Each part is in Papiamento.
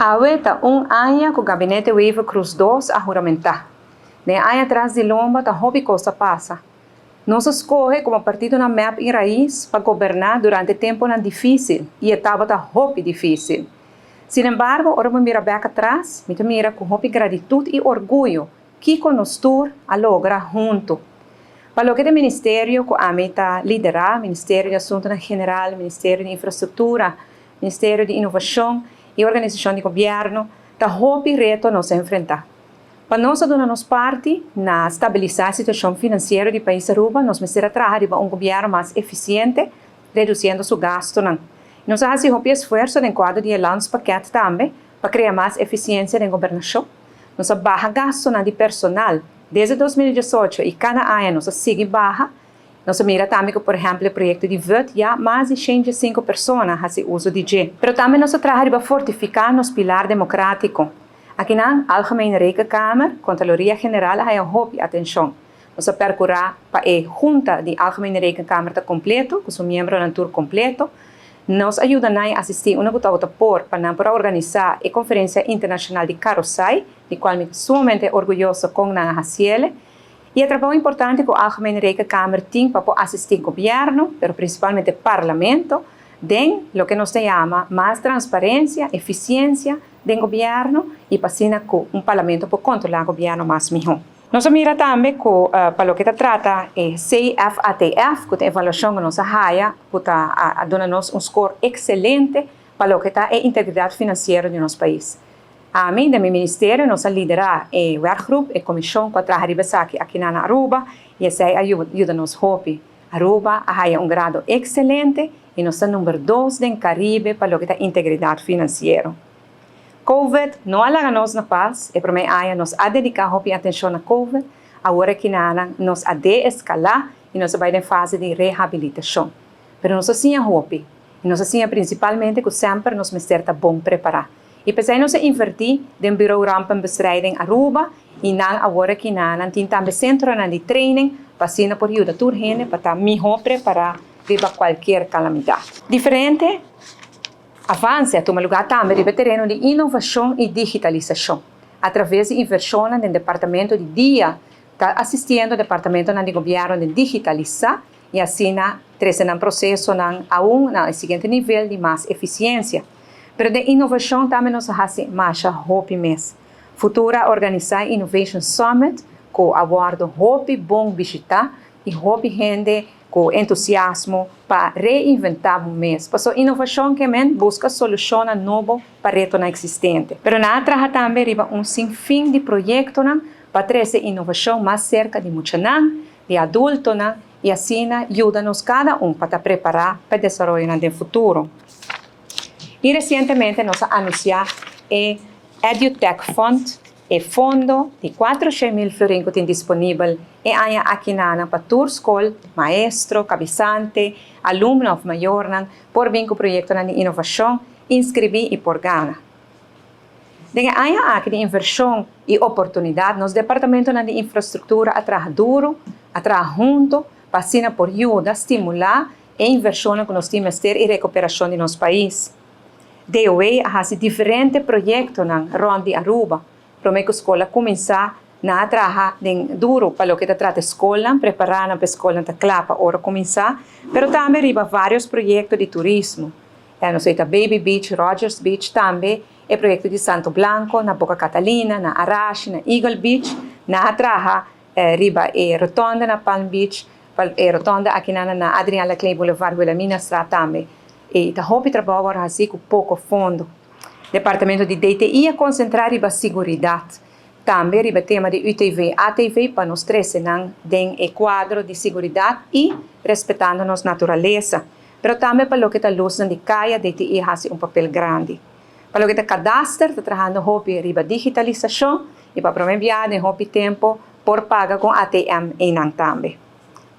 Awe ta un aña cu Gabinete Wever-Croes dos a huramenta. Den aña tras di lomba ta hopi cos a pasa. Nos a scoge como partidonan mep y raiz pa goberna durante temponan dificil y e tabata hopi dificil. Sinembargo, ora mi mira bek atras, mi ta mira cu hopi gratitud y orguyo kico nos tur a logra hunto. Pa loke ta ministerio cu ami ta lidera, Ministerio di Asuntonan General, Ministerio di Infrastructura, Ministerio di Innovacion y Organisacion di Gobierno, ta hopi reto nos a enfrenta. Pa nos a duna nos parti na stabilisa e situacion financiero di pais Aruba, nos mester a traha riba un gobierno mas eficiente, reduciendo su gastonan. Nos a haci hopi esfuerso den cuadro di e landspakket tambe pa crea mas eficiencia den gobernacion. Nos a baha gastonan di personal desde 2018 y cada aña nos a sigui baha. Nos a mira tambe cu, por ehempel, e proyecto di VUT ya mas di 105 persona a haci uso di dje. Pero tambe nos a traha riba fortifica nos pilar democratico. Akinan, Algemene Rekenkamer, Contraloria General a haya hopi atencion. Nos a percura pa e junta di Algemene Rekenkamer ta completo, cu su miembronan tur completo. Nos a yuda nan asisti unda cu tabata por pa nan por a organisa e conferencia internacional di CAROSAI, di cual mi ta sumamente orguyoso con nan a haciele. Y e trabou importante cu Algemene Rekenkamer tin pa por asisti gobierno, pero principalmente parlamento, den loke nos ta yama mas transparencia, eficiencia den gobierno y pa asina cu un parlamento por controla gobierno mas miho. Nos a mira tambe cu pa loke ta trata e CFATF, cu ta evaluacion cu nos a haya, cu ta a duna nos un score excelente pa loke ta e integridad financiero di nos pais. Ami, den mi ministerio, nos a lidera e werkgroep, e comision cu a traha riba esaki aki na Aruba, y esey a yuda nos hopi. Aruba a haya un grado excelente y nos ta number 2 den Caribe pa loke ta integridad financiero. COVID no a laga nos na paz. E prome aña nos a dedica hopi atencion na COVID, awor aki nos a deescala y nos a bay den fase di rehabilitacion. Pero nos a siña hopi, y nos a siña principalmente cu semper nos mester ta bon prepara. Y p'esey nos a inverti den Bureau Rampenbestrijding Aruba y nan awor aki nan tin tambe centro di training pa asina por yuda tur hende pa ta miho prepara riba cualkier calamidad. Diferente avance a tuma luga tambe riba tereno di innovacion y digitalisacion. A traves di inversion den departamento di DIA, ta asistiendo departamento di gobierno di digitalisa y asina trece nan procesonan aun na siguiente nivel di mas eficiencia. Pero den innovacion tambe nos a haci masha hopi mes. Futura a organisa Innovation Summit, cu a wordo hopi bon bishita y hopi hende cu entusiasmo pa reinventa bo mes. Paso innovacion kiermen busca solucion nobo pa reto existente. Pero nan a traha tambe riba un sinfin di proyecto pa trece innovacion mas cerca di muchanan, di adultonan, y asina yuda nos cada un pa prepara pa e desaroyo den futuro. Y recientemente nos a anuncia e EduTech Fund, e fondo di 400 mil florin cu tin disponibel e aña aki pa tur scol, maestro, cabesante, alumno of mayor por bin cu proyecto di innovacion, inscribi y por gana. Den aña aki di inversion y oportunidad, nos departamento di infrastructura a traha duro, a traha hunto, pa asina por yuda stimula e inversion cu nos tin y recuperacion di nos pais. DOW a haci diferente proyecto rond di Aruba. Prome cu scol a cuminsa nan a traha den duro pa loke ta trata scol, prepara pa scol ta cla pa ora cuminsa, pero tambe riba varios proyecto di turismo. No sei, Baby Beach, Rogers Beach tambe, e proyecto di Santo Blanco, na Boca Catalina, na Arashi, na Eagle Beach, nan a traha riba e rotonde na Palm Beach, e rotonde aki na Adriaan Laclé Boulevard, Wilhelmina Straat tambe. Y ta hopi trabou asina cu poco fondo. Departamento di DTI a concentra riba seguridad. Tambe riba tema di UTV, ATV pa nos trece den e cuadro di seguridad y respetando nos naturalesa. Pero tambe pa loke ta luz di caya, DTI ta haci un papel grandi. Pa loke ta kadaster, ta trahando hopi riba digitalisacion y pa prome den hopi tempo por paga cu ATM einan tambe.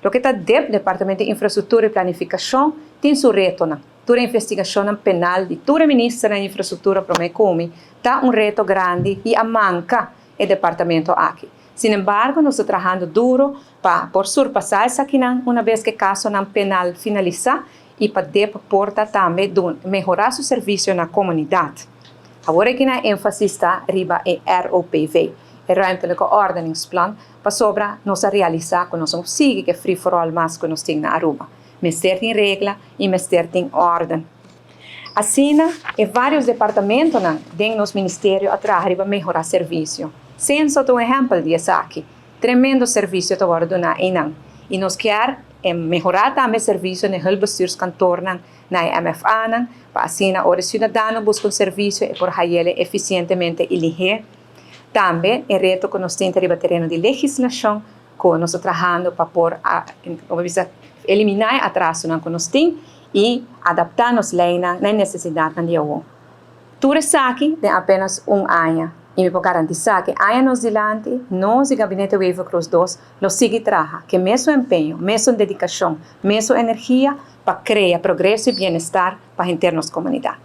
Loke ta DIP, Departamento di Infrastructura y Planificacion, tin su reto. Tur investigacion penal di tur minister di infrastructura prome cu mi, ta un reto grandi y a manca e departamento aki. Sin embargo, nos ta trahando duro pa por surpasa esaki un bes cu e caso penal finalisa y pa DIP por tambe mehora su servicio na comunidad. Awor aki e enfasis ta riba e ROPV, e Ruimtelijke Ordeningsplan, pasobra nos a realisa cu nos no sigui cu free for all mas cu nos tin na Aruba. Mester tin regla y mester tin orden. Asina, e varios departamentonan den nos ministerio a traha riba mehora servicio. Censo ta un ehempel di esaki. Tremendo servicio ta wordo duna eynan. Y nos kier mehora tambe servicio na hulpbestuurskantoornan, na MFA-nan, pa asina ora ciudadano busca un servicio e por hay'e eficientemente y lihe. Tambe e reto cu nos tin riba tereno di legislacion, cu nos ta trahando pa por elimina e atrasonan cu nos tin y adapta nos leynan na necesidadnan di awo. Tur esaki den apenas un aña. Y mi por garantisa cu aña nos dilanti, nos di Gabinete Wever-Croes 2 lo sigui traha, cu mesun empeño, mesun dedicacion, mesun energia pa crea progreso y bienestar pa henter nos comunidad.